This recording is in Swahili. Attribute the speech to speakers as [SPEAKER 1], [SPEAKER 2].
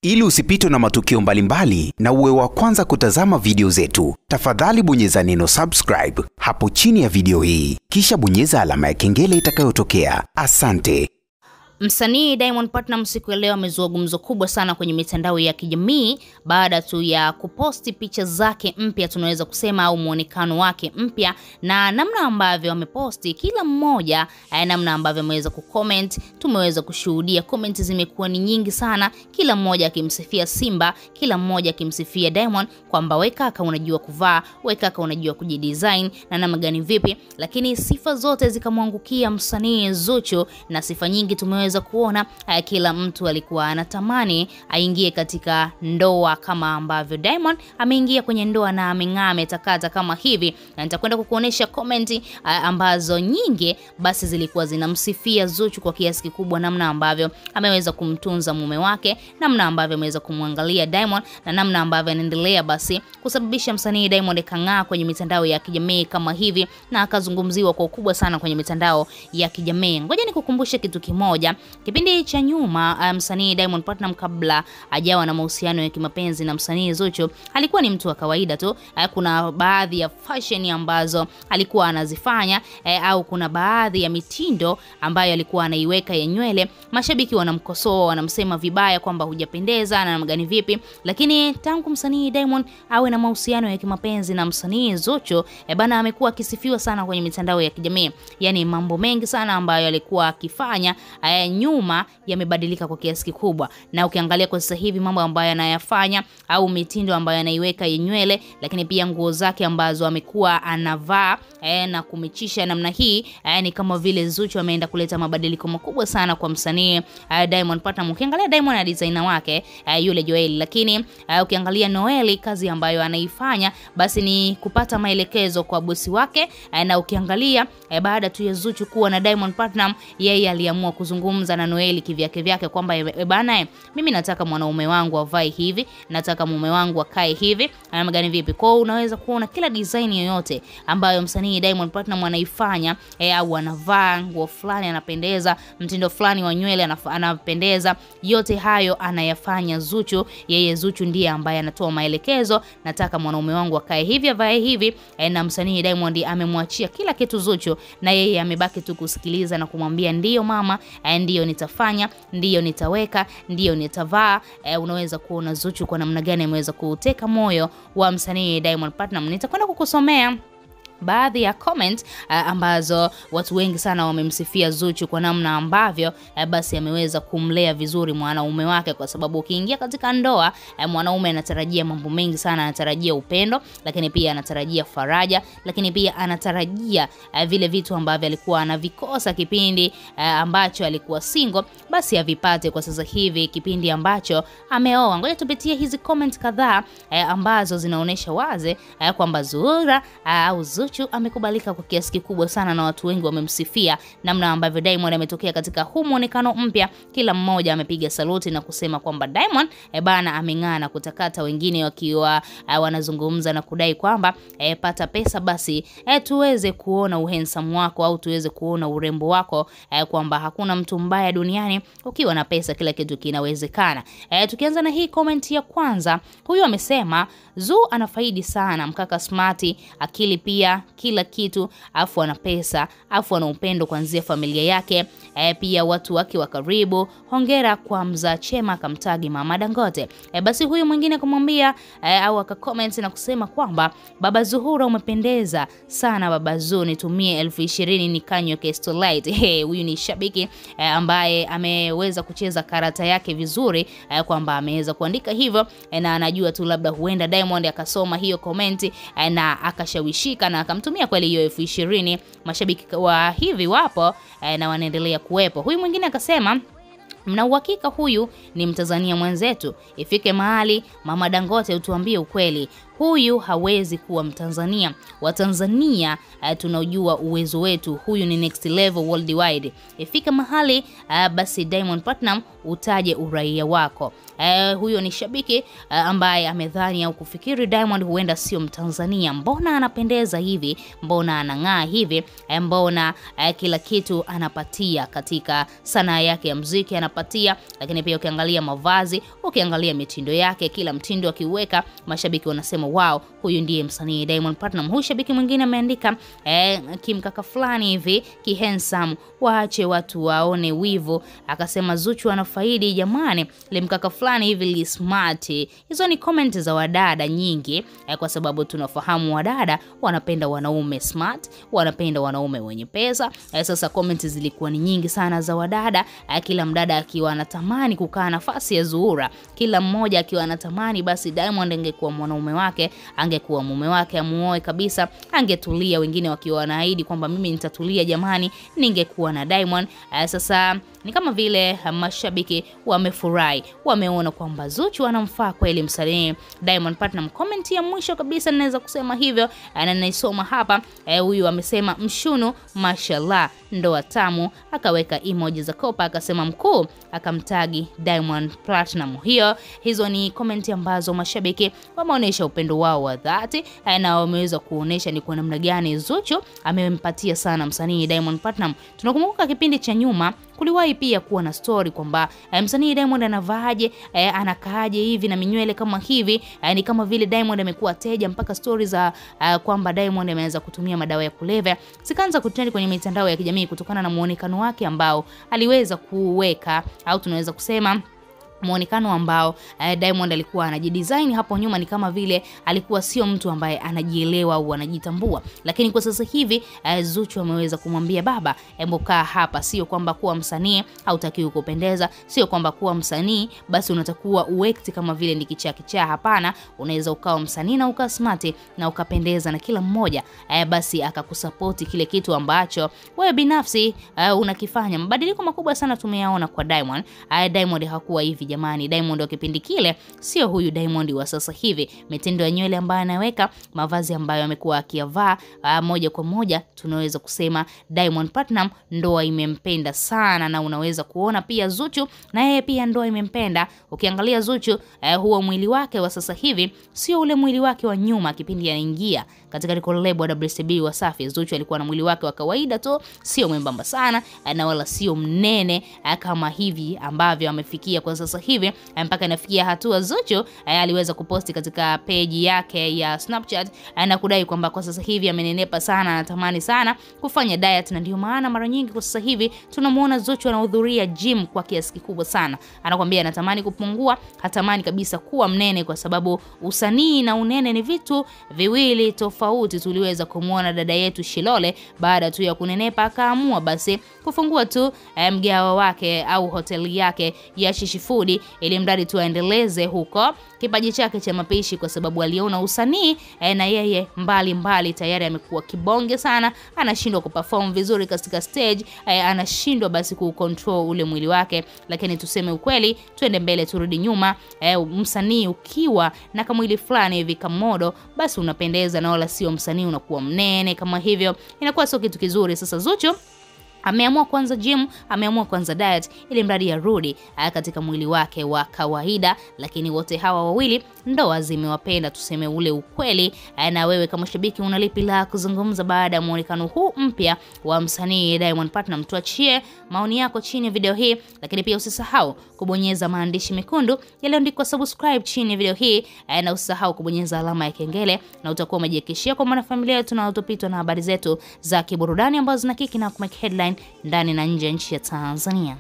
[SPEAKER 1] Ili usipitwe na matukio mbalimbali na uwe wa kwanza kutazama video zetu, tafadhali bonyeza neno subscribe hapo chini ya video hii. Kisha bonyeza alama ya kengele itakayotokea. Asante.
[SPEAKER 2] Msanii Diamond Platnumz siku ya leo amezua gumzo kubwa sana kwenye mitandao ya kijamii baada tu ya kuposti picha zake mpya, tunaweza kusema, au muonekano wake mpya, na namna ambavyo ameposti kila mmoja, namna ambavyo ameweza kucomment. Tumeweza kushuhudia comment zimekuwa ni nyingi sana, kila mmoja akimsifia Simba, kila mmoja akimsifia Diamond kwamba we kaka unajua kuvaa, we kaka unajua kujidesign na namna gani vipi, lakini sifa zote zikamwangukia msanii Zuchu, na sifa nyingi tumeweza kuona. Kila mtu alikuwa anatamani aingie katika ndoa kama ambavyo Diamond ameingia kwenye ndoa na ameng'aa ametakata kama hivi. Na nitakwenda kukuonesha comment ambazo nyingi basi zilikuwa zinamsifia Zuchu kwa kiasi kikubwa, namna ambavyo ameweza kumtunza mume wake, namna ambavyo ameweza kumwangalia Diamond, na namna ambavyo anaendelea basi kusababisha msanii Diamond kang'aa kwenye mitandao ya kijamii kama hivi, na akazungumziwa kwa ukubwa sana kwenye mitandao ya kijamii. Ngoja nikukumbushe kitu kimoja. Kipindi cha nyuma msanii Diamond Platnumz kabla hajawa na mahusiano ya kimapenzi na msanii Zuchu alikuwa ni mtu wa kawaida tu. Kuna baadhi ya fashion ambazo alikuwa anazifanya, au kuna baadhi ya mitindo ambayo alikuwa anaiweka ya nywele. Mashabiki wanamkosoa, wanamsema vibaya kwamba hujapendeza na namna gani vipi. Lakini tangu msanii Diamond awe na mahusiano ya kimapenzi na msanii Zuchu, bana amekuwa akisifiwa sana kwenye mitandao ya kijamii. Yani mambo mengi sana ambayo alikuwa akifanya nyuma yamebadilika kwa kiasi kikubwa, na ukiangalia kwa sasa hivi mambo ambayo anayafanya au mitindo ambayo anaiweka ya nywele, lakini pia nguo zake ambazo amekuwa anavaa na kumichisha namna hii, ni kama vile Zuchu ameenda kuleta mabadiliko makubwa sana kwa msanii Diamond Platnumz. Ukiangalia Diamond na designer wake yule Joel, lakini ukiangalia Noeli kazi ambayo anaifanya basi ni kupata maelekezo kwa bosi wake, na ukiangalia baada tu ya Zuchu kuwa na Diamond Platnumz, yeye aliamua kuzungumza na Noeli kivyake vyake kwamba bana, mimi nataka mwanaume wangu avae hivi, nataka mume wangu akae hivi, ama gani vipi. Kwa hiyo unaweza kuona kila design yoyote ambayo msanii Diamond Platnumz anaifanya, au anavaa nguo fulani anapendeza, mtindo fulani wa nywele anapendeza, yote hayo anayafanya Zuchu. Yeye Zuchu ndiye ambaye anatoa maelekezo, nataka mwanaume wangu akae hivi, avae hivi, na msanii Diamond amemwachia kila kitu Zuchu, na yeye amebaki tu kusikiliza na kumwambia ndiyo mama, ndiyo nitafanya, ndiyo nitaweka, ndiyo nitavaa. Unaweza kuona Zuchu kwa namna gani ameweza kuteka moyo wa msanii Diamond Platnumz. Nitakwenda kukusomea baadhi ya comment ambazo watu wengi sana wamemsifia Zuchu kwa namna ambavyo basi ameweza kumlea vizuri mwanaume wake, kwa sababu ukiingia katika ndoa mwanaume anatarajia mambo mengi sana. Anatarajia upendo, lakini pia anatarajia faraja, lakini pia anatarajia vile vitu ambavyo alikuwa anavikosa kipindi ambacho alikuwa single, basi avipate kwa sasa hivi kipindi ambacho ameoa. Ngoja tupitie hizi comment kadhaa ambazo zinaonesha wazi kwamba Zuhura au Zuchu amekubalika kwa kiasi kikubwa sana, na watu wengi wamemsifia namna ambavyo Diamond ametokea katika huu muonekano mpya. Kila mmoja amepiga saluti na kusema kwamba Diamond bana ameng'aa na kutakata, wengine wakiwa wanazungumza na kudai kwamba pata pesa basi tuweze kuona uhandsome wako au tuweze kuona urembo wako, kwamba hakuna mtu mbaya duniani, ukiwa na pesa kila kitu kinawezekana. Tukianza na hii comment ya kwanza, huyu amesema Zu anafaidi sana, mkaka smart, akili pia kila kitu, afu ana pesa, afu ana upendo kuanzia familia yake, pia watu wake wa karibu. Hongera kwa mzaa Chema, akamtagi Mama Dangote. Basi huyu mwingine kumwambia au akacomment na kusema kwamba baba Zuhura umependeza sana baba Zu, nitumie 20,000 nikanywe Kestolite. Hey, huyu ni shabiki ambaye ameweza kucheza karata yake vizuri, kwamba ameweza kuandika hivyo, na anajua tu labda huenda Diamond akasoma hiyo comment na akashawishika na akamtumia kweli hiyo 20,000. Mashabiki wa hivi wapo na wanaendelea kuwepo. Huyu mwingine akasema mna uhakika huyu ni Mtanzania mwenzetu? Ifike mahali Mama Dangote utuambie ukweli, huyu hawezi kuwa Mtanzania. Watanzania tunajua uwezo wetu, huyu ni next level worldwide. Ifika mahali basi Diamond Platnumz utaje uraia wako. Huyo ni shabiki ambaye amedhani au kufikiri Diamond huenda sio Mtanzania. Mbona anapendeza hivi? Mbona anang'aa hivi? Mbona kila kitu anapatia katika sanaa yake ya muziki anapatia, lakini pia ukiangalia mavazi, ukiangalia mitindo yake, kila mtindo akiweka mashabiki wanasema wow, huyu ndiye msanii Diamond Platnumz. Huyu shabiki mwingine ameandika kimkaka fulani hivi ki handsome, waache watu waone wivu. Akasema Zuchu anafaidi jamani, limkaka fulani hivi li smart. Hizo ni comment za wadada nyingi, kwa sababu tunafahamu wadada wanapenda wanaume smart, wanapenda wanaume wenye pesa. Sasa comment zilikuwa ni nyingi sana za wadada, kila mdada akiwa anatamani kukaa nafasi ya Zuhura, kila mmoja akiwa anatamani basi Diamond angekuwa mwanaume wake, angekuwa mume wake, amuoe kabisa, angetulia. Wengine wakiwa wanaahidi kwamba mimi nitatulia jamani, ningekuwa na Diamond. Sasa ni kama vile mashabiki wamefurahi, wameona kwamba Zuchu anamfaa kweli msanii Diamond Platnumz. Comment ya mwisho kabisa naweza kusema hivyo na naisoma hapa. Huyu amesema mshunu mashallah, ndoa tamu, akaweka emoji za kopa, akasema mkuu, akamtagi Diamond Platnumz. Hizo ni comment ambazo mashabiki wameonesha upendo wao wa dhati na wameweza kuonesha ni kwa namna gani Zuchu amempatia sana msanii Diamond Platnumz. Tunakumbuka kipindi cha nyuma kuliwahi pia kuwa na story kwamba msanii Diamond anavaaje, anakaaje hivi na minywele kama hivi, ni kama vile Diamond amekuwa teja, mpaka story za kwamba Diamond ameanza kutumia madawa ya kulevya zikaanza kutrend kwenye mitandao ya kijamii kutokana na muonekano wake ambao aliweza kuweka, au tunaweza kusema muonekano ambao Diamond alikuwa anajidesign hapo nyuma, ni kama vile alikuwa sio mtu ambaye anajielewa au anajitambua. Lakini kwa sasa hivi Zuchu ameweza kumwambia baba, hebu kaa hapa, sio kwamba kuwa msanii hautakiwi kupendeza, sio kwamba kuwa msanii basi unatakuwa uwekti kama vile ni kichaa kichaa. Hapana, unaweza ukawa msanii na uka smart na ukapendeza na kila mmoja basi akakusupport kile kitu ambacho wewe binafsi unakifanya. Mabadiliko makubwa sana tumeyaona kwa Diamond. Diamond hakuwa hivi jamani. Diamond wa kipindi kile sio huyu Diamond wa sasa hivi. Mitindo ya nywele ambayo anaweka, mavazi ambayo amekuwa akiyavaa, moja kwa moja tunaweza kusema Diamond Platnumz ndoa imempenda sana, na unaweza kuona pia Zuchu na yeye pia ndoa imempenda. Ukiangalia Zuchu huo mwili wake wa sasa hivi sio ule mwili wake wa nyuma kipindi anaingia katika record label WCB Wasafi. Zuchu alikuwa na mwili wake wa kawaida tu, sio mwembamba sana na wala sio mnene kama hivi ambavyo amefikia kwa sasa hivi. Mpaka inafikia hatua Zuchu aliweza kuposti katika page yake ya Snapchat na kudai kwamba kwa sasa hivi amenenepa sana, anatamani sana kufanya diet, na ndio maana mara nyingi kwa sasa hivi tunamuona Zuchu anahudhuria gym kwa kiasi kikubwa sana. Anakuambia anatamani kupungua, hatamani kabisa kuwa mnene, kwa sababu usanii na unene ni vitu viwili tofauti. Tuliweza kumuona dada yetu Shilole baada tu ya kunenepa akaamua basi kufungua tu mgahawa wake au hoteli yake ya Shishi Food, ili mradi tu aendeleze huko kipaji chake cha mapishi, kwa sababu aliona usanii na yeye mbali mbali tayari amekuwa kibonge sana, anashindwa kuperform vizuri katika stage, anashindwa basi kucontrol ule mwili wake. Lakini tuseme ukweli, twende mbele turudi nyuma, msanii ukiwa na kamwili fulani hivi kamodo basi unapendeza, na wala sio msanii unakuwa mnene kama hivyo, inakuwa sio kitu kizuri. Sasa Zuchu ameamua kuanza gym, ameamua kuanza diet ili mradi arudi katika mwili wake wa kawaida. Lakini wote hawa wawili ndoa zimewapenda, tuseme ule ukweli. Na wewe kama shabiki una lipi la kuzungumza baada ya muonekano huu mpya wa msanii Diamond Platnumz? Tuachie maoni yako chini ya video hii, lakini pia usisahau kubonyeza maandishi mekundu yaliyoandikwa subscribe chini ya video hii, na usisahau kubonyeza alama ya kengele, na utakuwa umejihakikishia kwa mwanafamilia yetu na utopitwa na habari zetu za kiburudani ambazo zinakiki na kumake headline ndani na nje ya nchi ya Tanzania.